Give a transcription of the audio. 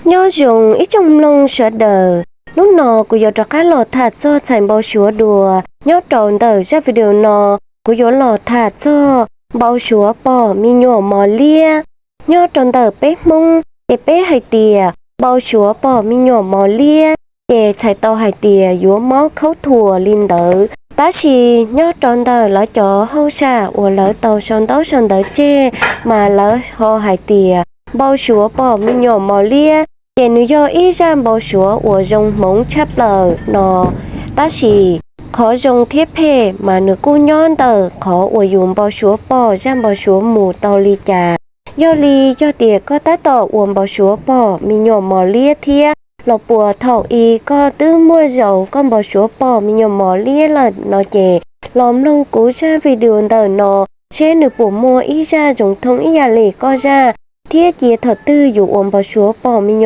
Nyob zoo ib tsoom mloog sawv daws, hnub no kuv yuav rov qab los tham txog txhais npau suav dua. Nyob rau ntawm zaj video no, kuv yuav los tham txog npau suav pom me nyuam mos liab. Nyob rau ntawm peb Hmoob ces peb hais tias npau suav pom me nyuam mos liab ces txhais tau hais tias yuav mob khaub thuas li ntawd. Tab sis nyob rau ntawm lawv cov hauj sam uas lawv tau sau ntaub sau ntawv tseg mas lawv ho hais tias npau suav pom me nyuam mos liab ces nws yog ib zaj npau suav uas zoo hmoov tshaj plaws no. Tab sis qhov zoo thiab phem mas nws kuj nyob ntawm qhov uas yus npau suav pom zaj npau suav mus tau li cas. Yog li, yog tias koj tab tom uas npau suav pom me nyuam mos liab thiab los puas thaum i koj twb muaj zaus koj npau suav pom me nyuam mos liab lawm no ces los mloog kuv zaj video ntawm no seb nws puas muaj ib zaj zoo thooj ib yam li koj zaj, thiab cia thaum twg yus uas npau suav pom me nyuam